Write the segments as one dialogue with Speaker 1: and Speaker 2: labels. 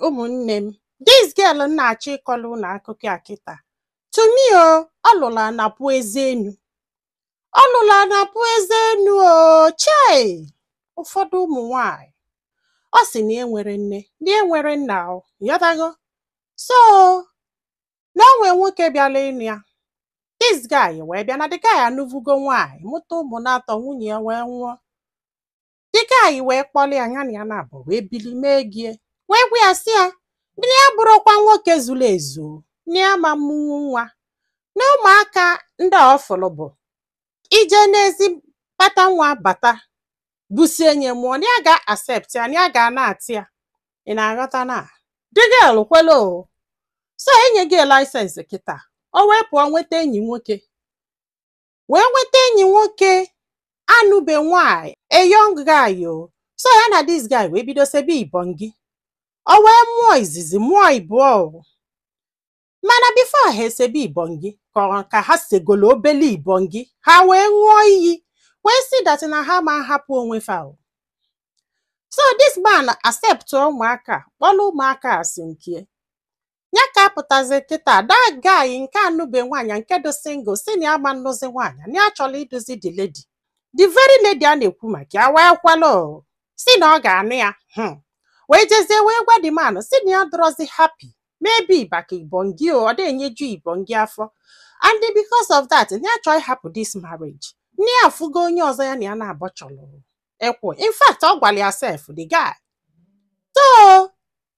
Speaker 1: Ụmụnne m, this girl m na-achọ ịkọlụ unu akụkọ a kịta, to me o, ọ lụrụ anapụ eze enu, ọ lụrụ anapụ eze enu o. Chei, ụfọdụ ụmụ nwanyị, ọ sị na enwere nne na enwere nna o yọtago. So na o nwee nwoke bịala ịnụ ya. This guy wee bịa na the guy anụvugo nwaanyị, mụta ụmụ na-atọ, nwunye ya wee nwụọ. The guy wee kpọlụ ya, ya na ya na-abụ wee bili mee gie, wee gwa ya sị ya na ya bụrụkwa nwoke zuru ezu, na ya ma mụnwu nwa, na ụmụaka ndị a ọ fụrụ bụ ije n'ezi kpata nwa bata busie nye mụọ, na ya ga-accept ya, na ya ga na-atị ya. Ị na-aghọta na the girl kwelu o. So enye gị license kịta, o wee pụọ nweta enyi nwoke, wee nweta enyi nwoke anụbe nwanyị, a young guy o. So ya na this guy wee bido sebe ibongi. O wee mụọ izizi, mụọ ịbụọ o. Mana before ha esebe ibongi, ka ka ha segolo obele ibongi, ha wee ṅụọ iyi, wee sị that na ha ma hapụ onwe fa o. So this man accept ụmụaka, kpọrọ ụmụaka asị nke ya ka apụtazi kịta. That guy nke anụbe nwaanyị, nke dị single, si na ya ma nnụzi nwaanyị, na ya chọrọ iduzi the lady, the very lady a na-ekwu maka ya. Wee kwelụ o, si na ọ ga-anụ ya. Wee jezie wee gwa the man si na ya dọrọzi happy, maybe maka ibongi o, ọ na-enyeju ibongi afọ, and because of that na ya chọọ ịhapụ this marriage, na ya afụgo onye ọzọ ya na ya na-abọ chọrọ ekwo. In fact, ọ gwara ya sef, the guy. So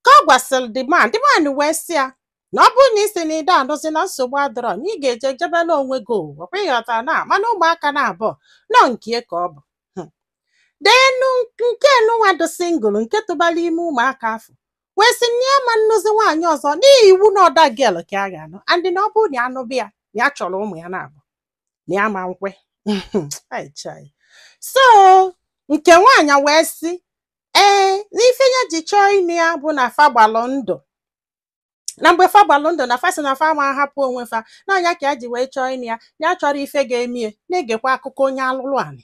Speaker 1: ka ọ gwasịrị the man, the man wee sị ya na ọ bụrụ na ị sị na ị da anụzi, na nsogbu adọrọ, na ị ga-eje jebela onwe gị o. Ọkwa ịghọta na mana ụmụaka na-abụọ nọ nke ka ọ bụ. Denu nke nụnwa dị single, nke tụbara ime ụmụaka afọ, wee sị na ya ma nnụzi nwaanyị ọzọ n'ihi iwu na ọda girl ka a ga-anụ, and na ọ bụrụ na ya anụbụ ya, na ya chọrọ ụmụ ya na-abụ, na ya ma nkwe. Ai, chai. So nke nwaanyị wee sị ee, n'ife ya ji chọọ ịnụ ya bụ na fa gbalụ ndụ, na mgbe fa gbalụ ndụ na fa sị na fa ma hapụ onwe fa, n'ọnya ka ya ji wee chọọ ịnụ ya, na ya chọrọ ife ga-emie na-egekwa akụkọ onye alụlụ anị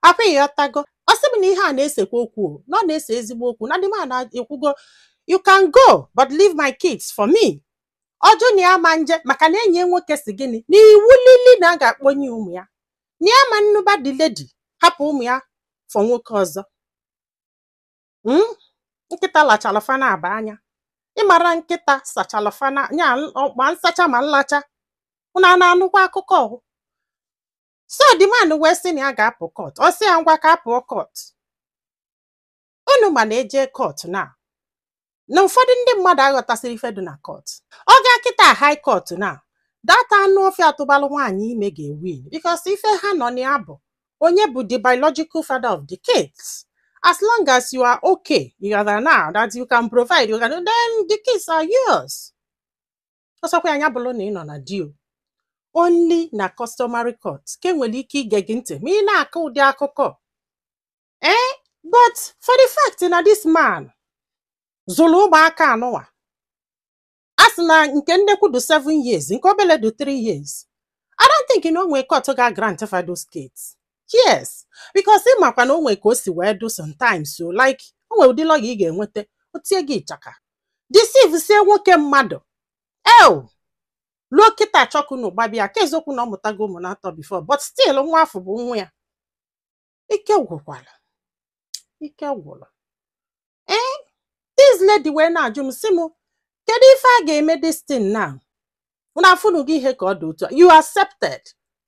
Speaker 1: akwa. Ịghọtago? Ọ sị m na ihe a na-esekwa okwu o, na ọ na-ese ezigbo okwu, na ndị ma na-ekwugo, "You can go, but leave my kids for me." Ọjụ na ya ma nje, maka na enyi ya nwoke si gịnị na iwu lili na a ga-akpọnye ụmụ ya, na ya ma nnụba the lady, hapụ ụmụ ya for nwoke ọzọ. Nkịta lachala fana aba anya, ịmara nkịta sachala fana nya ma nsacha ma nlacha. Unu a na-anụkwa akụkọ o? So the man wee sị na ya ga-apụ court. Ọ sị ya ngwa, ka apụọ court. Unu ma na eje court na na ụfọdụ ndị mmadụ aghọtasịrị ife dị na court. Ọ gaa kịta high court na data anụ ọfịa atụbalụ nwaanyị ime ga-ewin, because ife ha nọ na ya bụ onye bụ the biological father of the kids. As long as you are okay, you are now that you can provide, you can, then the kids are yours. Ọsọkwa anya bụrụ na ị nọ na di o, only na customary court ka enwere ike ige gị ntị ma ị na-akọ ụdị akụkọ ee. But for the fact na this man zụrụ ụmụaka anụnwa, a sị na nke nnekwu dị 7 years, nke obele dị 3 years, I don't think na o nwee court ga-grant for those kids. Yes, because ị makwa na o nwee ka o si wee do sometimes. So like o nwere ụdị lawyer ị ga-enweta, o tie gị ịchaka, deceive sie nwoke mmadụ eo luo kịta chọkunu gbabịa ka eziokwu na ọ mụtago ụmụ na-atọ before, but still nwa afọ bụ nwa ya. Ike gwụkwara, ike gwụrụ. Ee, this lady wee na-ajụ m sị m kedu ife a ga-eme this thing now. Unu afụnụ gị ihe ka ọ dị otu a, you accepted,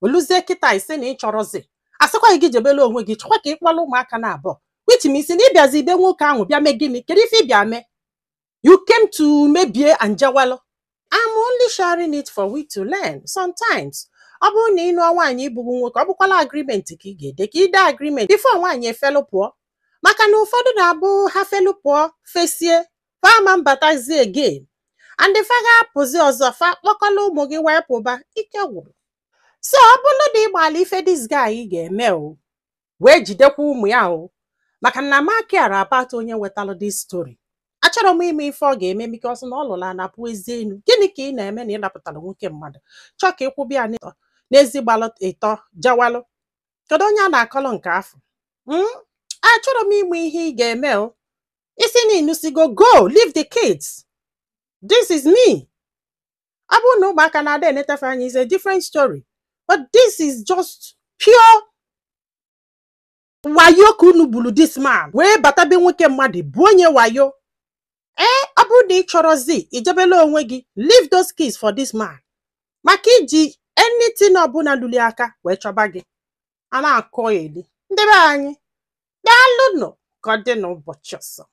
Speaker 1: oluzie kịta ise na ị chọrọzi, asịkwaghị gị jebele onwe gị, chọkwa ka ị kpọrọ ụmụaka na abụọ, which means na ịbịazi ibe nwoke ahụ bịa mee gịnị? Kedu ife ị bịa mee? You came to mebie and jewelụ. I'm only sharing it for we to learn. Sometimes ọ bụrụ na ị nụọ nwaanyị ịbụghị nwoke, ọ bụkwala agreement ka ị ga-ede, ka ide agreement before nwaanyị efelu pụọ, maka na ụfọdụ na-abụ ha felu pụọ, fesie fa ama mbatazi again, and fa ga-apụzi ọzọ, fa kpọkọla ụmụ gị wee pụba. Ike gwụrụ. So ọ bụrụ na ị gbala ife this guy ga-eme o wee jidekwa ụmụ ya o, maka na ma care about onye wetalụ this story, achọrọ m ime ife ọ ga-eme, because na ọ lụrụ anapụ ezi enu. Gịnị ka ị na-eme na ịlapụtara nwoke mmadụ, chọọ ka ịkwụbịa n'ezi gbalụ ịtọ jawalụ? Kedu onye a na-akọlụ nke afọ? Achọrọ m ịmụ ihe ị ga-eme o. Isi na ịnụsigo, go, leave the kids. This is me. Ọ bụrụ na ụmụaka na-ada enetefe anya is a different story, but this is just pure wayo ka unu gburu this man wee bata be nwoke mmadụ bụ onye wayo. Ee, ọ bụrụ na ị chọrọzi, ijebela onwe gị. Leave those kids for this man, maka iji anything ọbụla luli aka wee chọba gị a na-akọ eli. Ndị be anyị, daalụnụ. Ka ọ dị n'ụbọchị ọzọ.